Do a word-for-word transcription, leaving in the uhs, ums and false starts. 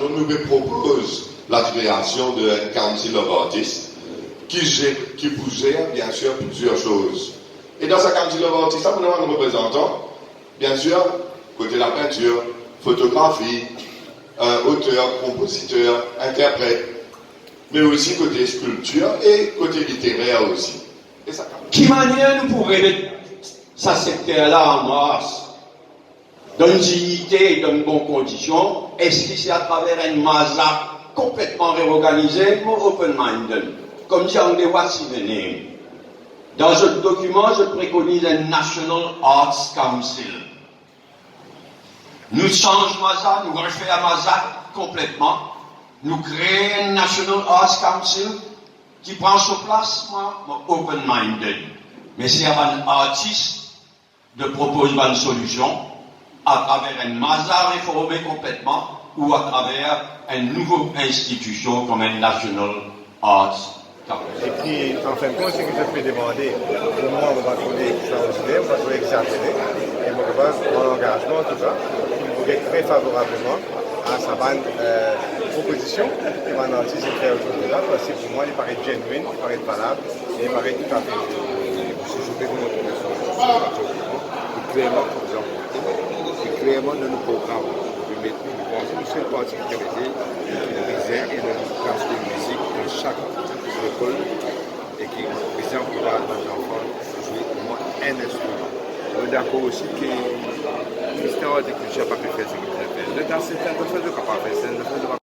Donk nou pe propoz lakreasion de enn Council of Artists ki ze-, ki pou zer, bien sir, plizier soz. E dan sa Council of Artists la, pou nou ena enn reprezantan, bien sir, kote lapintir, fotografi, euh, oter, konpoziter, interpret, me osi kote skilptir e kote literer osi. E sa, ki manier nou pou remet sa sekter la an mars? Dan enn dignite, dan enn bon kondision, eski se atraver enn MAZA konpletman reorganize, mo open-minded, koumsi angle, what's in the name? Dan zot dokiman, zot prekoniz enn National Arts Council. Nou sanz MAZA, nou refer MAZA konpletman, nou kre enn National Arts Council ki pran so plas, mwa, mo open-minded. Me si ena bann artis de propoz bann solision atraver enn MAZA reforme konpletman ou atraver enn nouvo institision kouma enn National Arts Council. E ki, an fin de kont, seki zot pe demande, pou mwa, mo pa trouve extraordiner, mo pa trouve exazere, e mo pe pran langazman, antouka, pou vote tre favorableman a sa bann, euh, propozision ki bann artis inn fer ozordi la, parski pou mwa, li paret genuine, li paret valab, e li paret toutafe. Si zot pe mont, li klerman, par exanp, li klerman dan nou program, nou met, nou panse nou sel parti ki pe mete, nou bizin ena enn klas de mizik dan sak lekol, e ki bizin ankouraz bann zanfan zwe omwin enn instriman. Nou dakor osi ki Minister Artikiltir pa pe fer seki li bizin fer. Zot asepte, zot fer, zot kapav fer sa, zot fer, zot